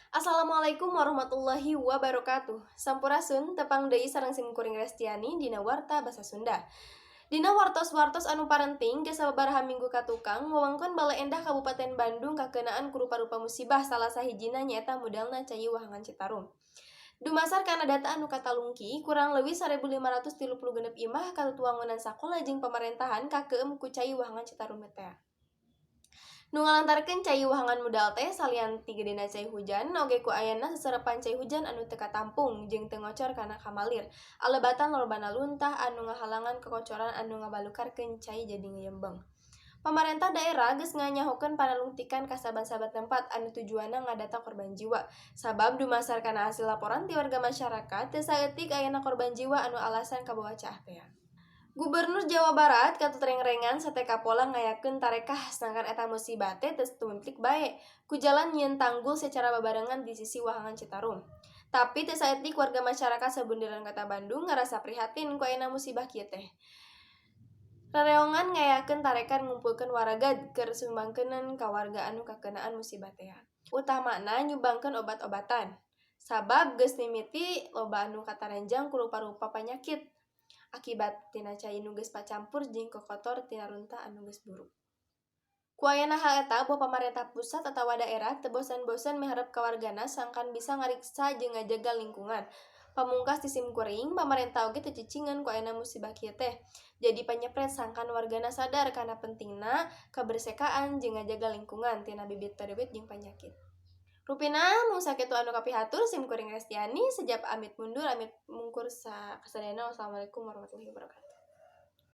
Assalamualaikum warahmatullahi wabarakatuh. Sampurasun, tepang deui sareng sim kuring Restiani dina Warta Basa Sunda. Dina wartos-wartos anu parenting geus sababaraha minggu katukang, wewengkon Baleendah Kabupaten Bandung kakeunaan ku rupa-rupa musibah, salah sahijina nyaeta mudalna cai wahangan Citarum. Dumasar kana data anu katalungki, kurang leuwih 1536 imah katut wangunan sakola jeung pamarentahan kakeum ku cai wahangan Citarum teh. Nu ngalantarkeun cai wahangan mudal teh salian ti gedena cai hujan oge ku ayana seserepan cai hujan anu teu katampung jeung teu ngocor kana kamalir. Alebatan lolobana luntah anu ngahalangan kokocoran anu ngabalukarkeun cai jadi ngeyembeng. Pamarentah daerah geus nganyahokeun panalungtikan ka saban-saban tempat anu tujuanna ngadata korban jiwa. Sabab dumasar kana hasil laporan ti warga masyarakat, teu saeutik ayana korban jiwa anu alasan kabawa caah tea. Gubernur Jawa Barat katut rengrengan sateka pola ngayakeun tarekah, sangkan eta musibah teh teu satumpik bae ku jalan nyieun tanggul secara babarengan di sisi wahangan Citarum. Tapi teu saeutik warga masyarakat sabunderan Kota Bandung ngarasa prihatin ku ayana musibah kieu teh. Rereongan ngayakeun tarekan ngumpulkeun waragad keur sumbangkeuneun ka warga anu kakeunaan musibah tea. Utamana nyumbangkeun obat-obatan. Sabab geus mimiti loba anu kataranjang ku rupa-rupa panyakit akibat tina cai nu geus pacampur jeung kokotor tina runtah anu geus buruk. Ku ayana hal eta, boh pamarentah pusat atawa daerah teu bosen-bosen miharep ka wargana sangkan bisa ngariksa jeung ngajaga lingkungan. Pamungkas ti simkuring, pamarentah oge teu cicingeun ku ayana musibah kieu teh. Jadi panyepret sangkan wargana sadar kana pentingna kabersekaan jeung ngajaga lingkungan tina bibit perebet jeung panyakit. Rupina mung sakitu anu kapihatur sim kuring Restiani, sejap amit mundur, amit mungkur kasadayana. Wassalamualaikum warahmatullahi wabarakatuh.